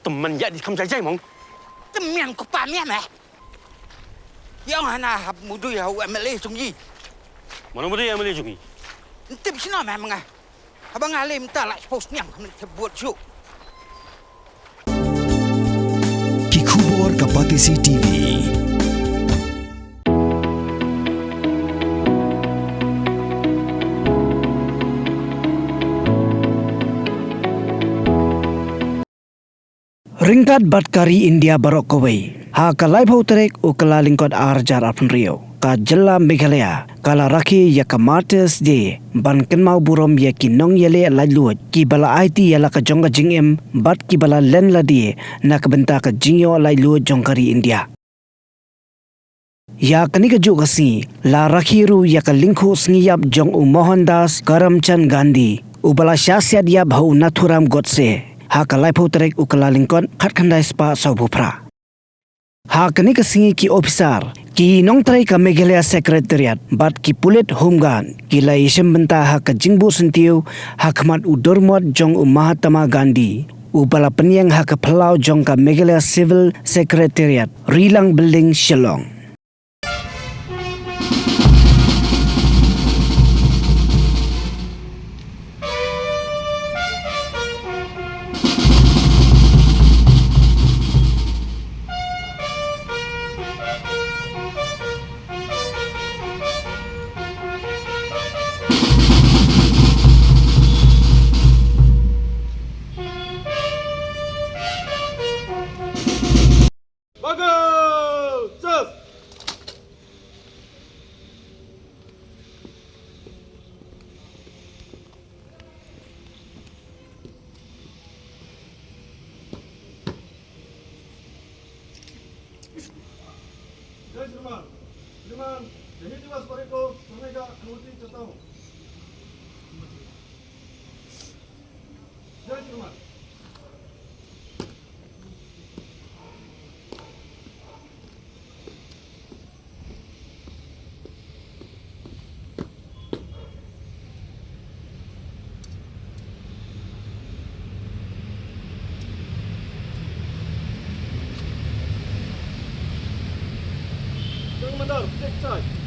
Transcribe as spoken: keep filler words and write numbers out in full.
Tymmen ïa di kham jai jai mong. Tymmen ko pa mian eh. Ïa nga na hap mudui ha u M L A jong i. Mano mudui M L A jong i? Ntip sino meh menga. Haba nga lem ta la post niang khamit te buat ju. Ki khubor ka Batesi T V. Ryngkat bad ka ri India baroh kawei, ha ka laiphew tarik u Kyllalyngkot arhajar arphew hynriew, ka jylla Meghalaya ka la rakhe ïa ka Martyrs' Day ban kynmaw burom ïa ki nongïaleh laitluid kiba la aiti ïa la ka jong ka jingim bad kiba la len lade na ka bynta ka jingïoh laitluid jong ka ri India. Ïa kane kajuh ka sngi la rakhe ruh ïa ka lyngkhuh sngi ïap jong u Mohandas Karamchand Gandhi, uba la shah siat ïap ha u Nathuram Godse, ha ka laiphew tarik u Kyllalyngkot khatkhyndai spah sawphew phra. Ha kane ka sngi ki ophisar, ki nongtrei ka Meghalaya Secretariat bad ki pulit Home Guard ki la ïashim bynta ha ka jingbuh syntiew ha khmat u durmot jong u Mahatma Gandhi, uba la pynïeng ha ka phyllaw jong ka Meghalaya Civil Secretariat, Rilang Building, Shillong. Bago! Sus! जय श्रीमान। श्रीमान, शहीद दिवस पर को समय का अनुमति चाहता हूँ। जय श्रीमान। Young Mandar, take charge.